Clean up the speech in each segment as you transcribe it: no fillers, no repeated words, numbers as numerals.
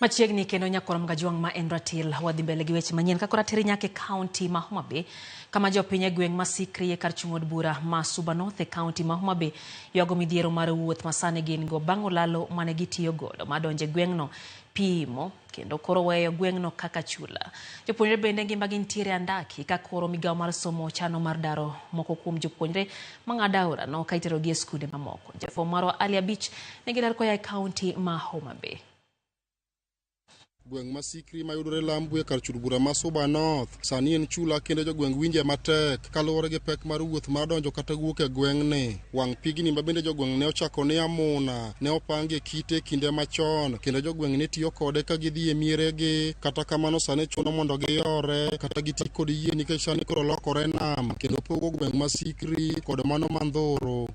Machiegni kendo nyakwar Mgajwang' ma en Ratil wadhi mbele gi weche manyien ka koro ateri nyaka e kaunti ma Homa Bay kama jopiny e gweng' ma Sikri e kar chung' od bura ma Suba North e kaunti ma Homa Bay ywago midhiero mar wuoth ma sani gin go bang' olalo mane gitiyo godo madonjo e gweng'no pimo kendo koro weyo gweng'no kaka chula. Jopuonjre bende ngimagi nitiere andaki ka koro migawo mar somo chano mar daro moko kuom jopuonjre mang'ado aorano ka iterogi e skunde mamoko. Jafwambo marwa Ali Abich nigi ler koa e kaunti ma Homa Bay. Gweng' ma Sikri mayudore Lambu e kar chud bura ma Suba North sani en chula kendo jogweng' winje matek kaluwore gi pek mar wuoth mar donjo kata wuok e gweng'ni. Wang' pigni ma bende jogweng' ne ochako ni Amuna ne opangi e kite kinde machon kendo jogweng' ne tiyo kode ka gidhi e mieregi. Kata kamano sani chuno mondo giyore kata giti kod yie nikech sani koro lokore nam kendo pogo gweng' ma Sikri kod mano ma Ndhuru.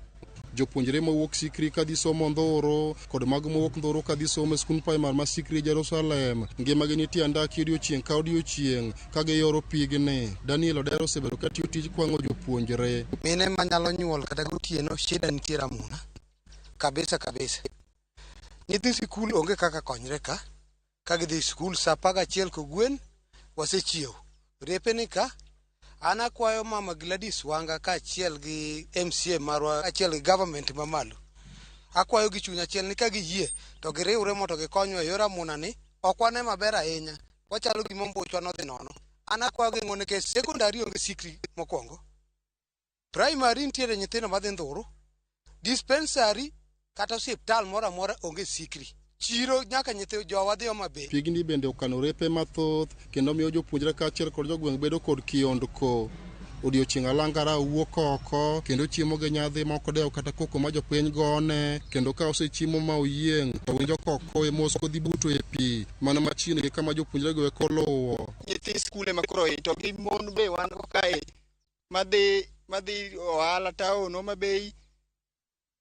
Jopuonjre mawuok Sikri kadhi somo Ndhuru kod mago mawuok Ndhuru kadhi somo e skund primar ma Sikri Jerusalem ngimagi nitie andaki odiochieng' ka odiochieng' ka giyoro pigni. Daniel Odero osebedo katiyo tij kwang'o jopuonjre. Mine manyalo nyuol kata gotieno shida nitie Ramuna kabisa kabisa. Nyithi sikul onge kaka konyre ka ka gidhi sikul saa 11 kogwen wasechiew. Repe ni ka an akwayo mama Gladys Wanga kaachiel gi MCA marwa kaachiel gi government mamalo. Akwayo gi chuny achiel ni ka giyie to giriwre mondo gikonywa e yor amuna ni ok wane maber ahinya. Wachalo gima ombuchwa nodhi nono. An akwayo gi ng'uono nikech secondary onge Sikri mokwongo. Primary nitiere nyithindo madhi Ndhuru. Dispensary kata osiptal moro amora onge Sikri. Chiro nyaka nyithindo jowa dhi Homa Bay. Pigni bende okano repe mathoth kendo miyo jopuonjre kaachiel kod jogweng' bedo kod kiondko. Odiochieng' alangara wuok oko kendo chiemo gi nyadhi ma ok odewo kata koko ma jopiny gone kendo ka osechiemo ma oyieng' to winjo kokowe mos kodhi buto e pi mana machiegni gi kama jopuonjre go eko luwo. Nyithi skul ema koro to gi mon be wan go kae madhi ohala town Homa Bay.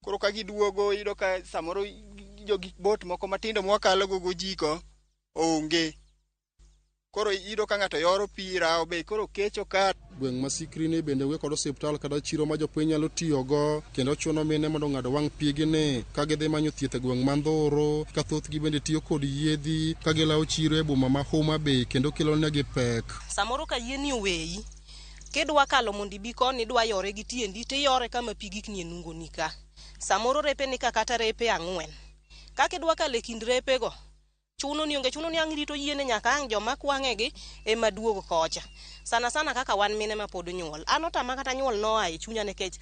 Koro ka giduogo iyudo ka samoro jogi bot moko matindo mwakalo go gojiko onge. Koro iyudo ka ng'ato yoro pi rawo be koro kecho ka. Gweng' ma Sikri ni bende onge kod osiptal kata chiro ma jopiny nyalo tiyogo kendo chuno mine mondo ong'ad wang' pigni ka gidhi manyo thieth e gweng' ma Ndhuru ka thothgi bende tiyo kod yiedhi ka gilawo chiro e boma ma Homa Bay kendo kelo negi pek. Samoro ka yieni oweyi, kidwa kalo mondo ibi koni idwa yore gi tiendi tiyore kama pi gikni e nungoni ka. Samoro repe ni ka kata repe 4. Kaka idwa kalo e kind repego, chuno ni onge chuno ni ang' irito yiene nyaka ang' joma kwang'e gi ema duog kocha. Sana sana kaka wan mine ma pod nyuol. An otama kata nyuol noa e chunya nikech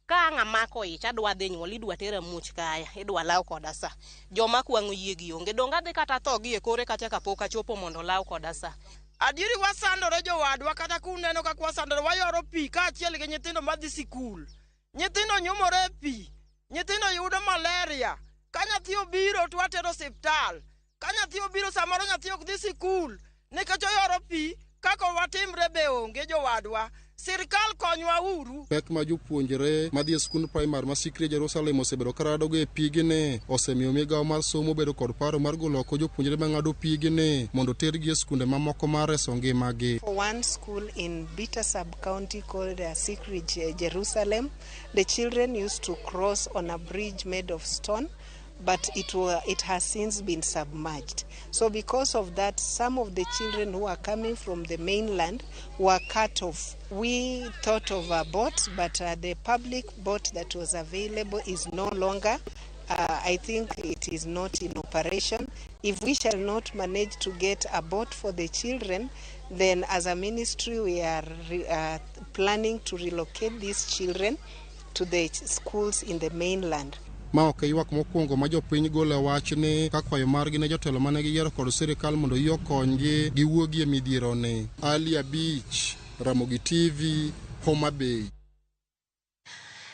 ka ang' amako ich adwa dhi nyuol idwa tera muoch kaya idwa law koda sa. Joma kwang'o yie gi onge. Donge adhi kata tho gi e kore kacha kapok achopo mondo law koda sa. Adieri wasandore jowadwa kata kuneno kaka wasandore wayoro pi kaachiel gi nyithindo madhi sikul. Nyithindo nyumore e pi, nyithindo yudo malaria. Ka nyathi obiro to watero osiptal. Ka nyathi obiro samoro nyathi ok dhi sikul nikech oyoro pi kaka watimre be onge jowadwa. Sirkal konywa uru. Pek ma jopuonjre madhi e skund primar ma Sikri Jerusalem osebedo karadogo e pigni osemiyo migawo mar somo bedo kod paro mar golo oko jopuonjre mang'ado pigni mondo tergi e skunde mamoko mar reso ngimagi. For one school in Bita sub-county called Sikri Jerusalem, the children used to cross on a bridge made of stone, but it has since been submerged. So because of that, some of the children who are coming from the mainland were cut off. We thought of a boat, but the public boat that was available is no longer. I think it is not in operation. If we shall not manage to get a boat for the children, then as a ministry we are planning to relocate these children to the schools in the mainland. Ma ok e ywak mokwongo ma jopiny golo e wachni ka kwayo margi ne jotelo mane giyiero kod sirikal mondo oyie okonygi giwuogi e midhieroni. Ali Abich, Ramogi TV, Homa Bay.